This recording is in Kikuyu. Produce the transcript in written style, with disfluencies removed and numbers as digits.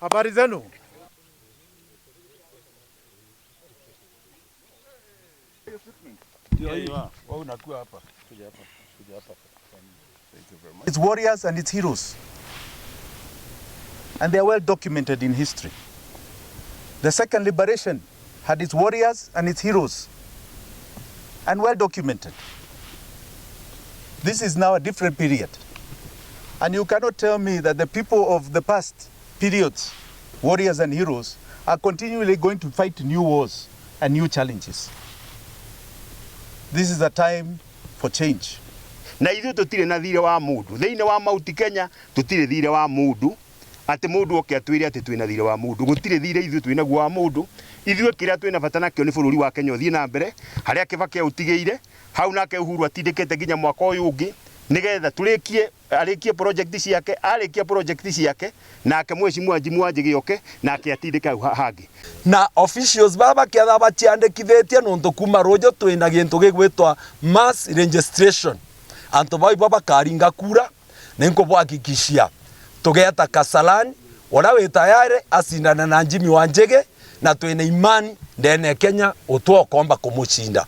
Habari zenu? Its warriors and its heroes. And they are well documented in history. The second liberation had its warriors and its heroes, and well documented. This is now a different period. And you cannot tell me that the people of the past periods, warriors and heroes, are continually going to fight new wars and new challenges. This is a time for change. Na ithuĩ tũtirĩ na thirĩ wa mũndũ thĩinĩ wa Mount Kenya, tũtirĩ thirĩ wa mũndũ atĩ mũndũ oke atwĩre atĩ twĩna thirĩ wa mũndũ. Gũtirĩ thirĩ ithuĩ twĩ naguo wa mũndũ. Ithuĩ kĩrĩa twĩna bata nakĩo nĩ bũrũri wa Kenya ũthiĩ na mbere harĩa Kibaki aũtigĩire hau, nake Uhuru atindĩkĩte nginya mwaka ũyũ ũngĩ, nĩgetha tũrĩkie, arĩkie project ciake. Arĩkia project ciake, nake Mheshimiwa Jimmy Wanjigi oke nake atindĩke hau hangĩ. Na officials baa bakiatha bachiandikithitie nontu kuma rujo twina gintu gigwitwa mass registration, antu bau ibo bakaringa kura. Ninkubwakikishia tugeta Kasarani uria wi tayari asindana na Jimmy Wanjigi, na twina imani ndene Kenya utwokomba kumucinda.